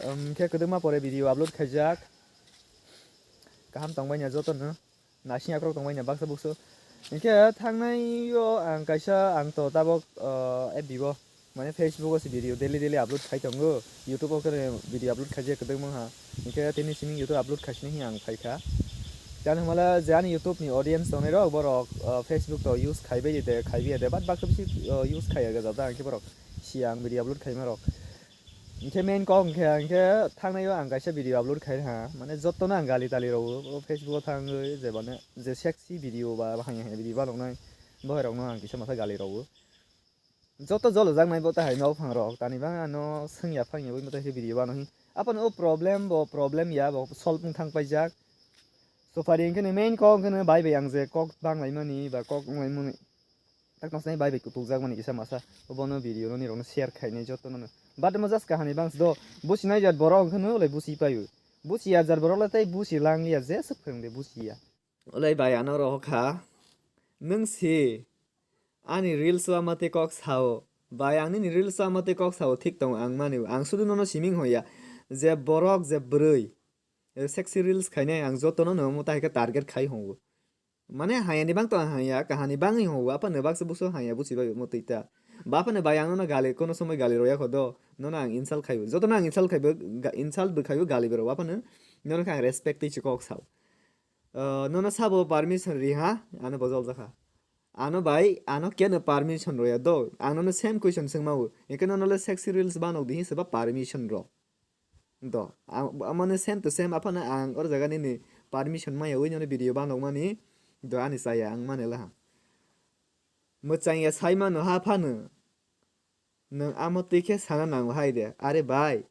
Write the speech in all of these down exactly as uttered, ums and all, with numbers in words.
Um, hingke kwdwkma pore video upload khaijak. Kaham tongbaini jotono. Naising akrok tongbaini baksa bukso. Hingke thangnai o ang kaisa, ang to tabok, uh, F B o, mane Facebook o se video daily daily upload khai tongo. YouTube o khe video upload khaijak kwdwkma ha. Hingke tini simi YouTube upload khaisini hing ang phaikha. Jani humala je ani YouTube ni audience tongnai rok borok, uh, Facebook to use khaibai de, khaibai de, but baksa bisi, uh, use khaiya gajak da hingke borok. Siya ang video upload khaima rok. Hingke main kok hingke, hingke thangnai o ang kaisa video upload khai ha, mane jotono ang gali tali rwo, o Facebook o thangwi je mane je sexy video ba, ba hamya hamya video ba noknai, bohai rokno ang kisa masa gali rwo. Joto jolo jak nai bo ta hai nok phang rok, tani bang ano swngya phangya bo ta video ba no hi. Apan o problem bo problem ya bo solve wng thang paijak. So pari hingke ni main kok hingke ni bai bai ang je kok bang lai mani ba kok wng lai mani. Tak tong sinai bai bai kutuk jak mani kisa masa. Obono video no nirok no share khainai joto no. But mo just kahani bang do. Busi nai jat borok hingke no le busi payu. Busi ya jat borok le tai busi lang ya je suk phang de busi ya. Olai bai ano roho kha. Nung si ani reels o ama te kok sao. Bai ang nini reels o ama te kok sao thik tongo ang mani. Ang sudu nono siming hoya. Je borok je bwrwi. Sexy reels khainai ang joto no no mo tai khe target khai hongo. Mane hayani bang to ang haya, kahani bangwi hwngo, aphano baksa bukso haya busi bai omo twi ta. Ba aphano bai ang nono gali, kono somoi gali roya kho do, nono ang insult khaibo. Jotono ang insult khaibo, ga-, insult bo khaibo, gali bo rwo aphano, nono khe ang respect twi se kok sao. Ah, nono sabo permission ri ha, ano bo jol jakha. Ano bai, ano keno permission roya do, ang nono same question swngma o, hingke nono le sexy reels banok di hinse ba permission ro. Do, ang, amano same to same, aphano ang or jaga nini permission maya ui nono video banok mani, do ani chaya ang mani laha. Mwchang ya sai mano ha phano, nwng amo twi khe sana nango hai de, are bai,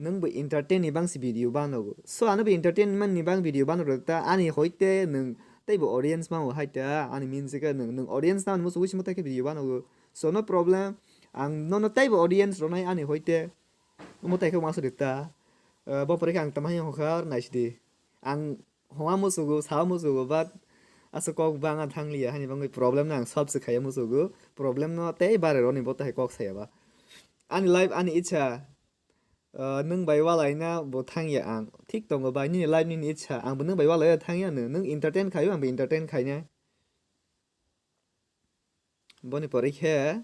nwng bo entertain ni bang si video banogo. So ano bo entertainment ni bang video banogo ta, ani hoite nwng tei bo audience mao hai ta, ani min se khe nwng, nwng audience nang musu ui simo ta khe video banogo. So no problem, ang nono tei bo audience ronai ani hoite. Omo tai khe uansuk di ta. Eh, bo pore khe ang tamo hai hokha, naisidi. Ang homa musugo, sao musugo, but aswk kok bangma thangliya, hani bangwi problem no ang solve se khaiya musugo. Problem no tei bare roni bo tai kok saya ba. Ani life, ani ichha, eh, nwng bai walaina bo thangya ang. Thik tongo bai, nini life, nini ichha. Ang bo nwng bai walaina thangya no. Nwng entertain khaio, ang bo entertain khainai. Boni pore khe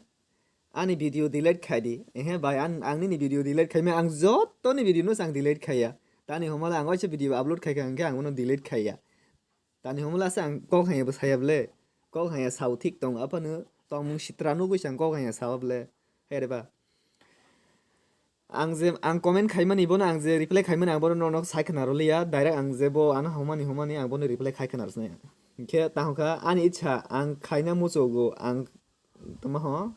ani video delete khai di. Ehe bai, ang, ang nini video delete khaima, ang joto ni video no se ang delete khaiya. Tani homa le ang waisa video upload khaikha hingkhe ang bono delete khaiya. Tani homa le asa ang kok hanya bo saya ble. Kok hanya sao thik tong aphano tongmung sitra nugwi se ang kok hanya sao ble. Hai re ba. Ang je, ang comment khaimani, bono ang je reply khaimani, ang bono norok sai khna rwliya, direct ang je bo ano homani, homani, ang bono reply khai khna rwsnai. Hingkhe tamo kha ani ichha, ang khaina muchugo, ang tamo ho,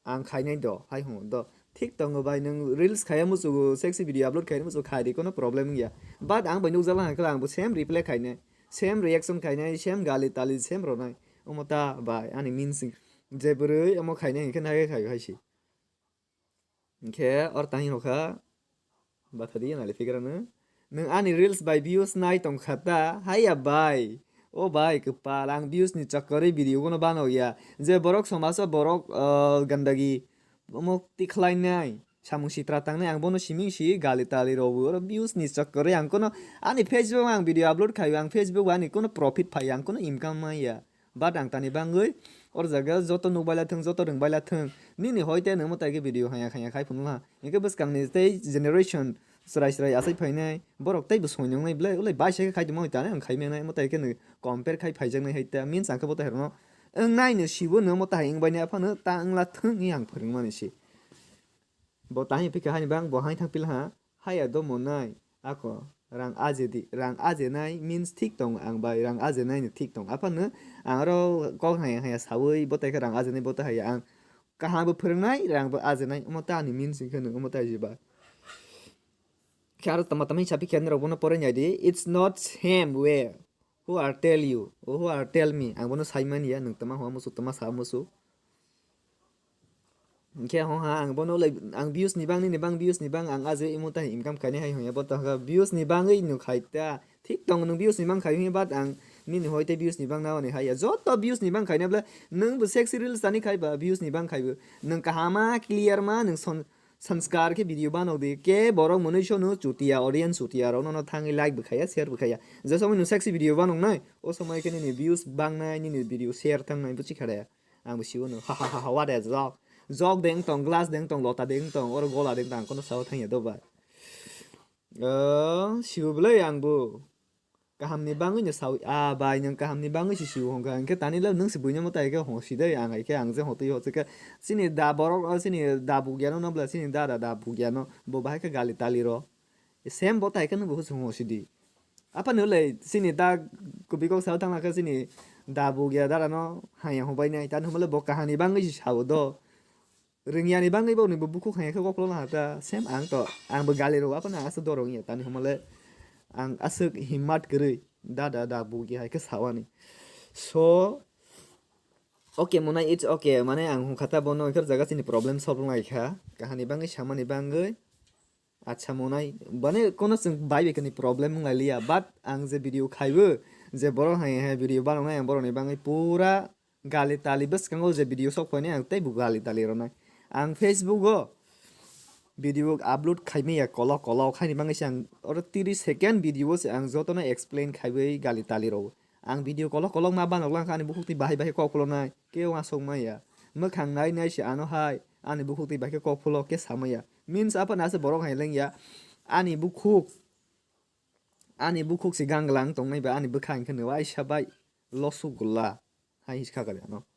ang khainai do, hai hwngo do. Thik tongo bai, nwng reels khaiya muchugo, sexy video upload khaina muchugo, khai di, kono problem wngya. But ang bai nukjak lang khe, ang bo same reply khainai, same reaction khainai, same gali tali, same rwnai. Omo ta bai, ani means je bwrwi omo khainai hingkhe nai khe khaio hai si. Hingkhe oro tang rokha, bathadi nali fikrano. Nwng ani reels bai views nai tongkha ta, haiya bai. O bai, kwpal, ang views ni chakkarwi video bono bano ya. Je borok somaj o borok, ah, gandagi, omo tikhlai nai. Samung sitra tangnai, ang bono siming si gali tali rogo. Oro views ni chakkarwi ang kono ani Facebook ang video upload khaio, ang Facebook ani kono profit phaiya, ang kono income maya. But ang tani bangwi or jaga joto nukbai la thung, joto rwngbai la thung. Nini hoite nwng mwtai khe video haya khaya khai phunukha. Hingkhe bwskangni tei generation chwrai chwrai achai phainai, borok teibo soinwngnai belai, ulai baisa khe khai tongma hoi tani ang khai manai, mwtai khe nwng compare khai phaijaknai hai ta. Means ang khe bo tei rwno wngnaino sibo nwng mwtai wngbaini aphano ta wngla thung hi ang phwrwngmani se. Bo tani phikha hani bang bo hai thang pila ha. Haya do monai. Ako, rang aje di, rang aje nai means thik tong ang bai, rang aje nai ni thik tong. Aphano ang oro kok haya haya sawi, bo tai khe rang aje nai, bo tai haya ang kaham bo phwrwng nai, rang bo aje nai, omo ta ni means wngkhe nwng omo tai jiba. Khe aro tama tama hisa phikha nirok bono pore nai di, it's not same way. Who are tell you? Who are tell me? Ang bono sai mani ya, nwng tama hwa musu, tama sa musu. Hingkhe hong ha, ang bono ulai, ang views ni bang, nini bang views ni bang, ang aje imo tai income khainai hai hong ya, bo tong kha views ni bangwi no khai ta. Thik tong nwng views ni bang khai hong ya, but ang nini hoi tei views ni bang na hwnwi hai ya. Joto views ni bang khaina bwle, nwng bo sexy reels tani khai ba views ni bang khai bo. Nwng kaham ma, clear ma, nwng son, Sanskar khe video banok di, ke borok mwnwi sono chutia, audience chutia rok nono thangwi like bwkhaya, share bwkhaya. Je somoi nwng sexy video banok nai, o somoi khe nini views bangnai, nini video share thangnai, buchi khare. Ang bo sibo no, ha ha ha ha, what a joke. Joke deng tong, glass deng tong, lota deng tong, oro gola deng tong, kono sao thangya do bai. Ah, sibo belai ang bo. Kahamni bangwi no sawi, ah, bai, nwng kahamni bangwi se siwo hwnkha, hwnkhe tani le nwng se buino mwtai khe hong si dai, ang hai khe ang je hotwi hotwi khe chini da borok, ah, chini da bugya no nabla chini da da da bugya no bo bahai khe gali tali ro. Sem bo tai khe nwng bo se hong si di. Apa no le chini da kubui kok sao thangna khe chini da bugya da da no haya hobai nai, tani hwnba le bo kahamni bangwi se sawo do. Rwngyani bangwi bo ni bo bukhuk hai khe koklo na ta, sem ang to, ang bo gali rw aphano aswk dorong ya, tani hwnba le ang aswk himmat kwrwi da da da bugi hai khe sawani. So, okay, mwnai, it's okay, mane ang hwn kha ta bono, ikar jaga chini problem solve lai kha, kahani bangwi samani bangwi, acha mwnai, mane kono chwng bai bai kani problem wng lai liya, but ang je video khaibo, je borok hai hai video banoknai, ang borokni bangwi pura gali tali bwskango je video sok phainai ang teibo gali tali rwnai. Ang Facebook o video upload khaimaya kolok kolok haini bagwi se ang oro tiri second video o se ang jotono explain khaiwi gali tali rwo. Ang video kolok kolok ma banok lang kha ani bukhuk twi bahai bahai kok phuloknai kebo aswk maya. Mwkhang nai nai se ano hai ani bukhuk twi bahai khe kok phulok khe samaya. Means aphano aswk borok hai lengya ani bukhuk ani bukhuk se gang glang tongnai ba ani bwkha hwnkhe no waisa bai losuk gwla hai hinwi kha kali ano.